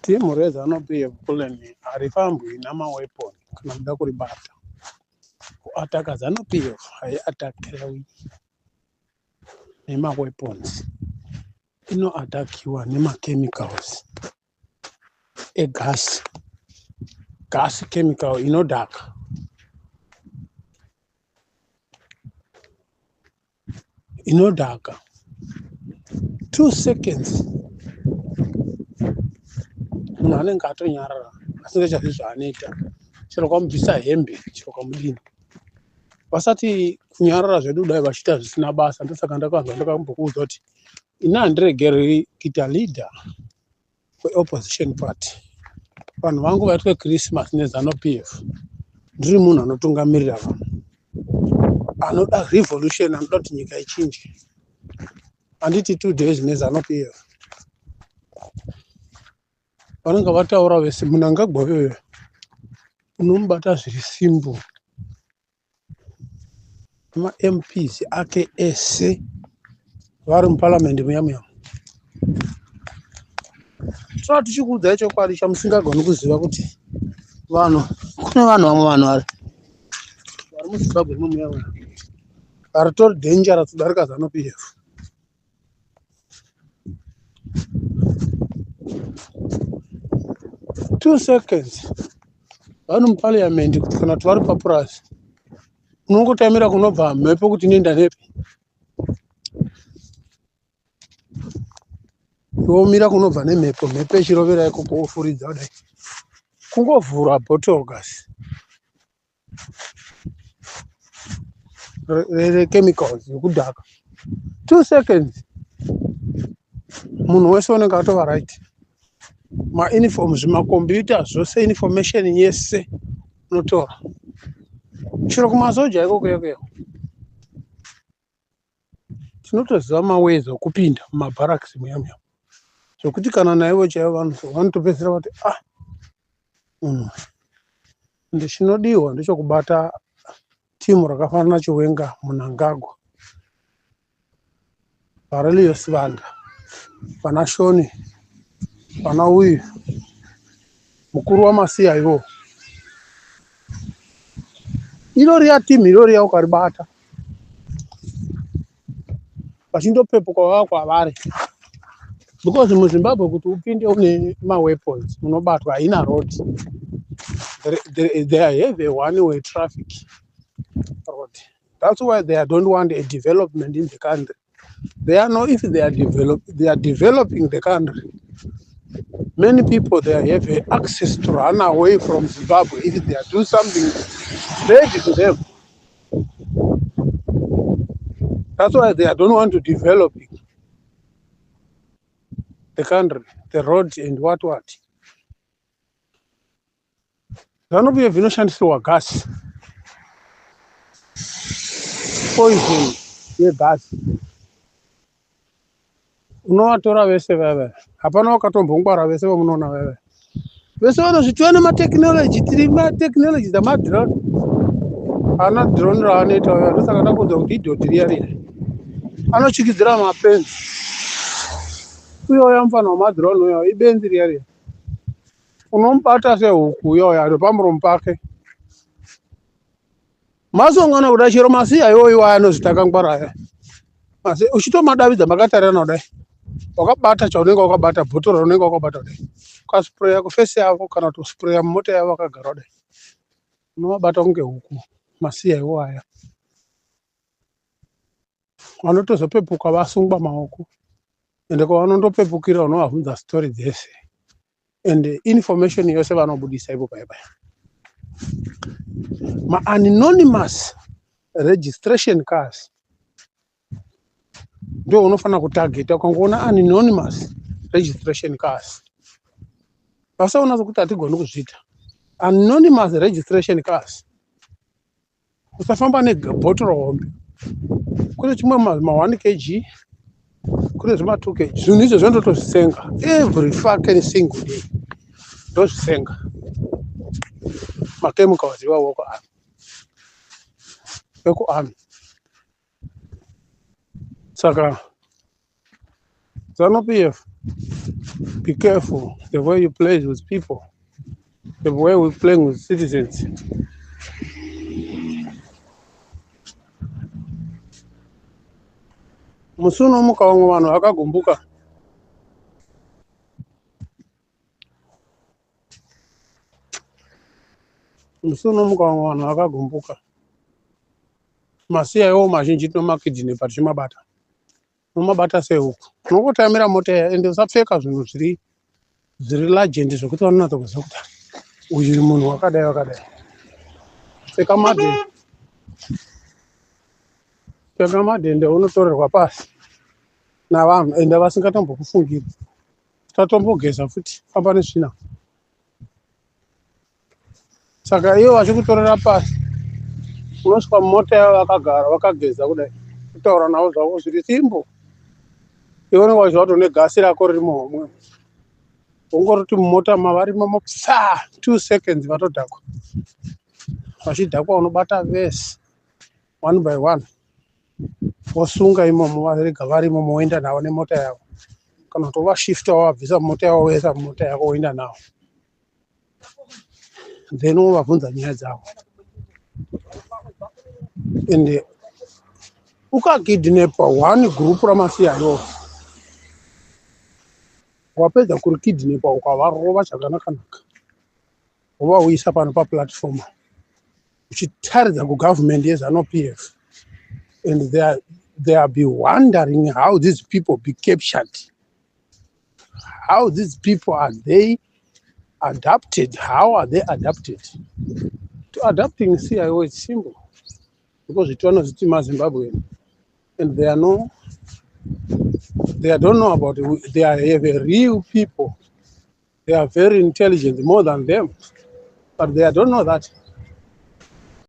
Team reZanu PF Kuleni harifambwi namaweapon kana muda kuribata. Kuataka Zanu PF haiatakiwi nemaweapons. Inoatakiwa nemachemicals egas. Gas chemical inodhaka. Inodhaka. 2 seconds munhu anenge atonyarara asingachazivi zvaanoita, chero kwamubvisa hembe, chero kwamudini, vasati kunyarara zvedu dai vachiita zvisina basa. Ndosaka ndakanzwa ndakambokuudza kuti ini handiregereri kuita leader weopposition party, vanhu vangu vaitwe Christmas neZanu PF. Ndiri munhu anotungamirira vanhu, anoda revolution, anoda kuti nyika ichinje. Handiti 2 days neZanu PF vanenge vataura vese. Mnangagwa wewe unomubata zviri simple, maMPs ake ese vari muparamende muya muya. Tova tichikuudzai chokwadi chamusingagoni kuziva, kuti vanhu, kune vanhu vamwe, vanhu vari muZimbabwe imo muya muya varitori dangerous kudarika Zanu PF. 2 seconds vari muparliament kana kuti vari papurasi, unongotamira kunobva mhepo kuti inoenda nepi, womira kunobva nemhepo, mhepo ichirovera ikoko, wofuridza kudai, kungovhura bottle gas rechemicals yekudhaka, 2 seconds munhu wese unenge atova right. Mauniform, zvimakombiyuta zvose, information yese unotora, chero kumasoja ikoko ikoko. Tinotoziva maways okupinda mumabharaks muya muya, zvokuti kana naivo chaivo vanotopedzisira vati, "Ah, munhu." Ende chinodiwa ndechokubata timu rakafanana Chiwenga, Mnangagwa, Aurelius Vanda, vana Shoni, vana uyu mukuru wamasiya iwo. Iro riya timu iro riya ukaribata vachindopepuka vava kwavari, because muZimbabwe kuti upinde une maweapons unobatwa. Haina road. They have a one way traffic road. That's why they don't want a development in the country. They are no, if they are develop, they are developing the country, many people they have access to run away from Zimbabwe if they are do something bad to them. That's why they don't want to develop it, the country, the road and what what. ZANU PF inoshandisirwa gas, poison yegas. Unovatora vese veve, hapana wakatombongwara. Vese vamunoona veve vese vanozvitiva nematechnology, tiri matechnology dzamadrone. Ana drone raanoita uyo, ndosaka ndakunzwa kuti idhoti riya riya anochikidzira mapenzi. Uyoya mufana wemadrone uyo ibenzi riya riya, unomubata sehuku uyoya ari pamuromo pake. Masongana kuda chero masiya iwoiwo anozvita kangwara, asi uchitomadavidza makatarirana kudai, wakabata chaunenge wakabata, bhotoro raunenge wakabata kudai, ukaspreya kuface yavo kana kuti uspreya mumota yavo vakagara kudai, unovabata kunge huku. Masiya iwo aya vanotozopepuka vasungwa maoko, ende kwavanondopepukira unovabvunza story dzese and information yose vanobudisa ipo paipai. Maanonymous registration cars ndo unofanira kutageta. Ukangoona anonymous registration cars, vasaona sekuti hatigoni kuzviita. Anonymous registration cars, usafamba nebhotoro hombe. Kune chimwe ma1 kg, kune zvema2 kg. Zvinhu izvo zvondotozvisenga every fucking single day, ndozvisenga machemicals iwawo kuarmy, ekuarmy. Saka ZANU PF Be careful the way you play with people, the way we playing with citizens. Musi unomuka vamwe vanhu vakagumbuka. Musi unomuka vamwe vanhu vakagumbuka. Masiya iwo mazhinji tinomakidhinepa tichimabata. Unomabata sehuku. Unongotamira mota iya ende usapfeka zvinhu zviri zviri legend zvekuti vanonatsa kuziva kuti uyu munhu wakadai wakadai. Pfeka madhende. Pfeka madhende unotorerwa pasi navanhu ende vasingatombokufungiri. Tatombogeza futi famba nesvina. Saka ivo vachikutorera pasi unosvika mumota yavo vakagara vakageza kudai kutaura navo zvavo zviri simple. Iwe unenge wachiziva kuti une gasi rako riri muhomwe. Wongoroti mumota mavarimo mopsa 2 seconds vatodhakwa. Vachidhakwa unobata vese one by one. Wosunga imomo varega varimo moenda navo nemota yavo. Kana kuti wovashifta wavabvisa mumota yavo woisa mumota yako woenda navo. Then wovabvunza nyaya dzavo. Ende ukakidnepa one group ramasiya iwowo wapedza kurikidnepa ukavarova zvakanaka-naka wovauyisa pano paplatform uchitaridza kugovernment yeZANU PF and they are be wondering how these people be captured, how these people are they adapted, how are they adapted. To adapting CIO is simple because it vanozviti maZimbabwean and they are no they don't know about it. They are have a real people. They are very intelligent, more than them, but they don't know that.